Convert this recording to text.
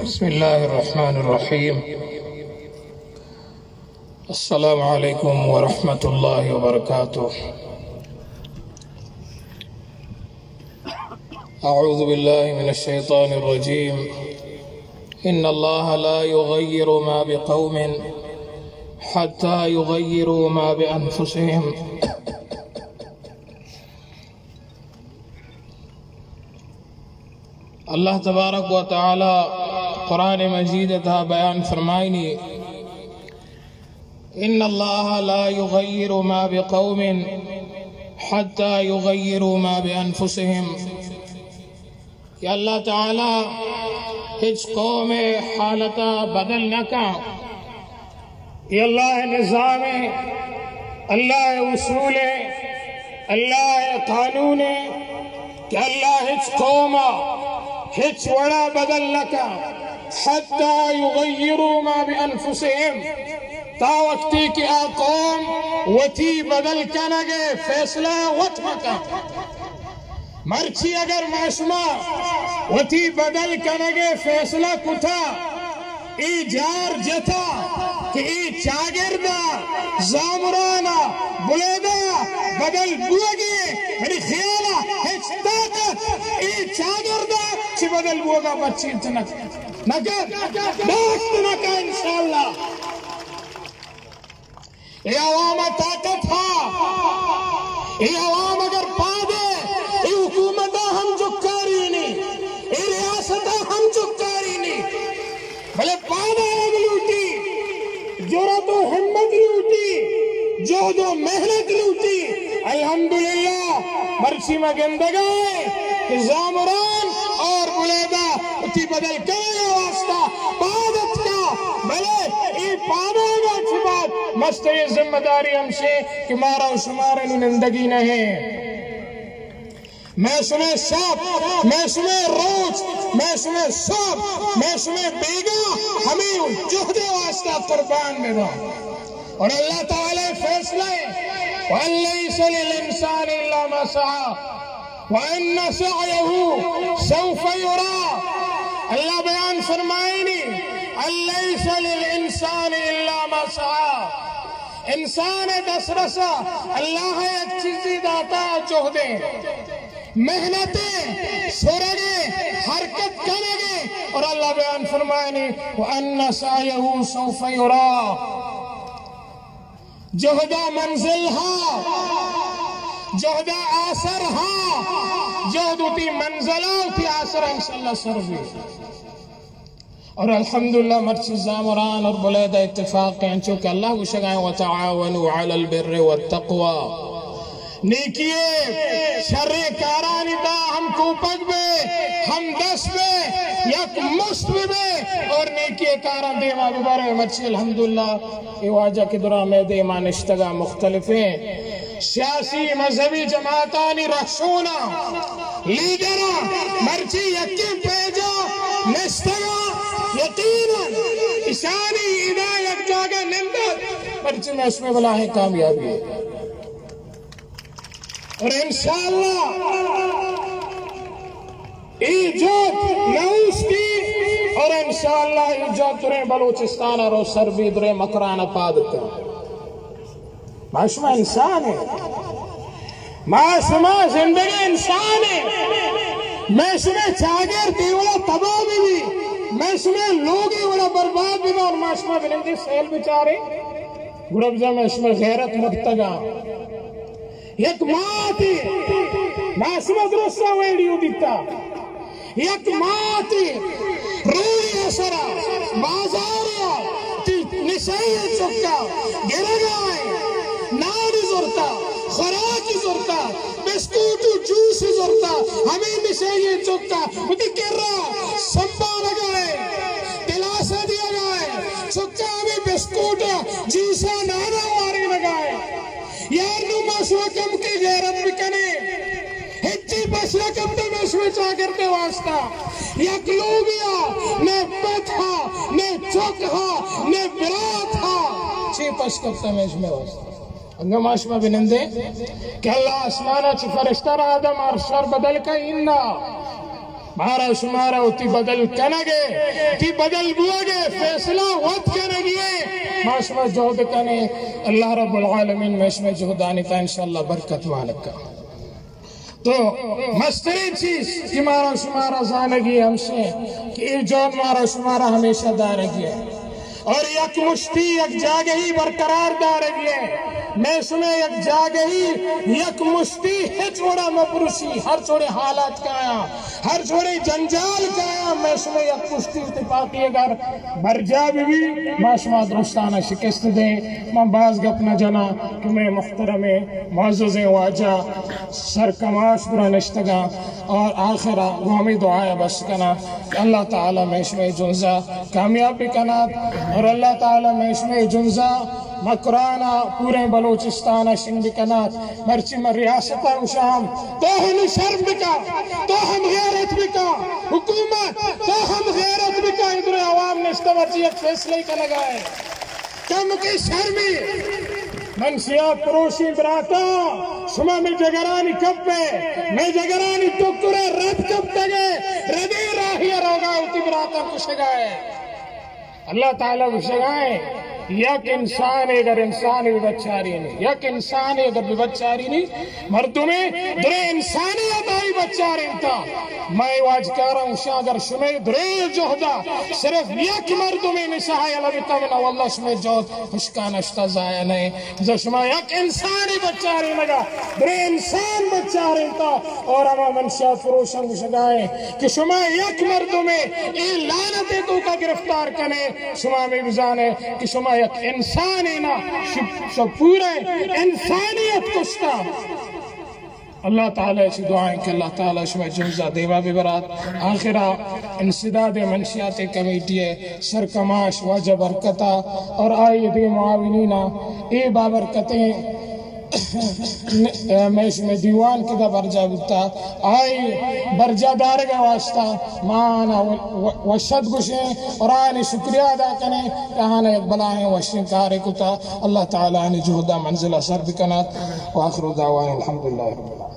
بسم الله الرحمن الرحيم. السلام عليكم ورحمة الله وبركاته. أعوذ بالله من الشيطان الرجيم. إن الله لا يغير ما بقوم حتى يغيروا ما بأنفسهم. اللہ تبارک و تعالی قرآن مجید ءِ تہا بیان فرمائنی، ان اللہ لا یغیر ما بقوم حتی یغیروا ما بانفسهم، کہ اللہ تعالی ہچ قوم ءِ حالت ءَ بدل نہ کن۔ اے اللہ ءِ نظام ءَ، اللہ ءِ اصول ءَ، اللہ ءِ قانون ءَ کہ اللہ ہچ قوم ءَ ہچ وڑا بدل نہ کن، حتی یغیروا ما بانفسهم، تا وقتی کہ آ قوم وتی بدل کنگ ءِ فیصلہ وت مہ کن۔ مرچی اگر ما شما وتی بدل کنگ ءِ فیصلہ کتا، اے جار جتا کہ اے چاگرد ءَ، زامران ءَ، بلیدہ ءَ بدل بوگی، منی خیال ءَ ہچ طاقت اے چاگرد ءَ چہ بدل بوگ ءَ بچینت نہ، نہ کن، داشت نہ کن انشاءاللہ۔ اے عوام ءَ طاقت ہا، اے عوام اگر پاد ءَ، اے حکومت ءَ ہم جکاری نی، اے ریاست ءَ ہم جکاری نی، بلے پاد آیگ لوٹی، جرات و ہمت لوٹی، جہد و محنت لوٹی۔ الحمدللہ، مرچی ما گندگ ءَ ایں کہ زامران اور بلیدہ وتی بدل کنگ ءِ واسطہ پاد اتکا، بلے اے پاد آیگ ءَ چہ بعد مستریں ذمہ داری ہمشی کہ مارا و شمارا نی نندگی نہ ایں۔ مئے شمئے شپ، مئے شمئے روچ، مئے شمئے سہب، مئے شمئے بیگاہ ہمے جہد ءِ واسطہ قربان بہ باں۔ اور اللہ تعالی فیصلہ ایں، وأن ليس للإنسان إلا ما سعى وأن سعيه سوف يرى۔ اللہ بیان فرمائنی، أن ليس للإنسان إلا ما سعى۔ انسان ءِ دسترس ءَ اللہ ءَ یک چیزے داتا، جہد ءِ محنت ءِ، سرگ ءِ، حرکت کنگ ءِ، اور اللہ بیان فرمائنی، وأن سعيه سوف يرى۔ جہد ءَ منزل ہا، جہد ءَ آسر ہا، جہد وتی منزل ءَ وتی آسر ءَ انشاءاللہ سر بی۔ اور الحمدللہ مرچی زامران اور بلیدہ اتفاق ایں، انچو کہ اللہ گوشگ ءَ ایں، وتعاونوا على البر والتقوى، نیکی ءِ شریں کارانی تہا ہم کوپگ بے، ہم دست بے، یک مشت بہ بے اور نیکی ءِ کاراں دیما ببرے۔ مرچی الحمدللہ اے واجہ کہ دراہ مئے دیما نشتگ ءَ، مختلفیں سیاسی مذہبی جماعتانی رہشوناں، لیڈراں، مرچی یکیں پیجا نشتگ ءَ، یقیناً اشانی ادا یک جاگہ نندگ مرچی مئے شمئے بلاہیں کامیابی ایں۔ اور انشاءاللہ اے جہد نہ اوشتی، اور انشاءاللہ اے جہد دریں بلوچستان ءَ رو سر بی، دریں مکران ءَ پاد کن۔ ما شما انسان ایں، ما شما زندگیں انسان ایں۔ مئے شمئے چاگرد اے وڑا تباہ بہ بی، مئے شمئے لوگ اے وڑا برباد بہ بی، اور ما شما بنندیں سیل بچاریں، گڑا بزاں مئے شمئے غیرت مرتگ ءَ۔ یک ماتے، ما شما درستاں ویڈیو دیتا، یک ماتے روڈے ءِ سرا، بازارے ءَ، تی نشئی ءِ چکا گرگ ءَ ایں، نانی زرتا، خوراکی زرتا، بسکوٹ و جوس زرتا، ہمے نشئی ءِ چکا وتی کرا سنبھالگ ءَ ایں، دلاسا دیگ ءَ ایں، چکا ہمے بسکوٹ ءَ، جوس ءَ، نانا وارینگ ءَ ایں۔ یار، نوں ما شما کمکے غیرت بکنیں، ہچی پش نہ کپتہ مئے شمئے چاگرد ءِ واسطہ۔ یک لوگے ءَ نہ پت ہا، نہ چک ہا، نہ برات ہا، چے پش کپتہ مئے شمئے واسطہ؟ انگا ما شما بنندیں کہ اللہ آسمان ءَ چہ فرشتہ را داتا، مارا شر بدل کن، انا مارا شمارا وتی بدل کنگ ءَ، وتی بدل بوگ ءِ فیصلہ وت کنگی ایں۔ ما شما جہد کنیں، اللہ رب العالمین مئے شمئے جہدانی تہا انشاءاللہ برکت وانگ کا۔ تو مستریں چیز کہ مارا شمارا زانگی ہمشیں کہ اے جہد مارا شمارا ہمیشہ دارگی ایں۔ اور یک مشتی یک جاگہی برقرار دارگی ایں۔ مئے شمئے یک جاگہی، یک مشتی ہچ وڑا مپروشی، ہر چوڑے حالات کایاں، ہر چوڑے جنجال کایاں، مئے شمئے یک مشتی اتفاقی اگر برجا بہ بی، ما شما درستانا شکست دیں۔ من باز گپ نہ جناں کہ مئے محترمیں معززیں واجہ سرکماش برا نشتگاں اور آخرا گوں ہمے دعایا بس کناں کہ اللہ تعالی مئے شمئے جنزا کامیاب بکنات اور اللہ تعالی مئے شمئے جنزا مکرانا پوریں بلوچستانا شنگ بکنات۔ مرچی من ریاستا گوشاں، تو ہم شرم بکا، تو ہم غیرت بکا، حکومت تو ہم غیرت بکا، ادھر عوام نشتہ مرچی یک فیصلہ کنگا ایں۔ کمکے شرمے۔ منشیات فروشیں براتاں، شما مئے جگرانی کپ ءَ، مئے جگرانی ٹکر ءَ رد کپتگ ءَ، ردیں راہی ءَ روگا وتی براتاں کشگا ءَ۔ اللہ تعالی گوشگا ءَ، یک انسانے اگر انسانے بچارینی، یک انسانے اگر بچارینی، مردمے درے انسانیت آئی بچارینتا۔ مئے واجکاراں گوشاں، اگر شمئے درے جہدا صرف یک مردمے نشہ یلہ بتگ نہ، واللہ شمئے جہد ہشکا نشتہ، ضائع نہ۔ بزاں شما یک انسانے بچارینگا، درے انسان بچارینتا۔ اور ہما منشیات فروشاں گوشگا ایں کہ شما یک مردمے اے لعنتے توکا گرفتار کنے، شما ہمے بزانے کہ شما یک انسانے نہ، ش-، ش-، پورے انسانیت کشتا۔ اللہ تعالی چہ دعا ایں کہ اللہ تعالی شمئے جنزا دیما ببرات۔ آخرا انسداد منشیات کمیٹی سرکماش واجہ برکتا اور آئی دگہ معاونینا اے بابرکتیں مئے شمئے دیوان کہ دا برجا بوتا، آئی برجا دارگ ءِ واسطہ ما آنا و-، و-، وشت گوشیں اور آنی شکریہ ادا کنیں کہ آنا یک بلاہیں وشیں کارے کتا۔ اللہ تعالی آنی جہدا منزلا سر بکنات۔ وآخر دعوانا الحمدللہ رب العالمین۔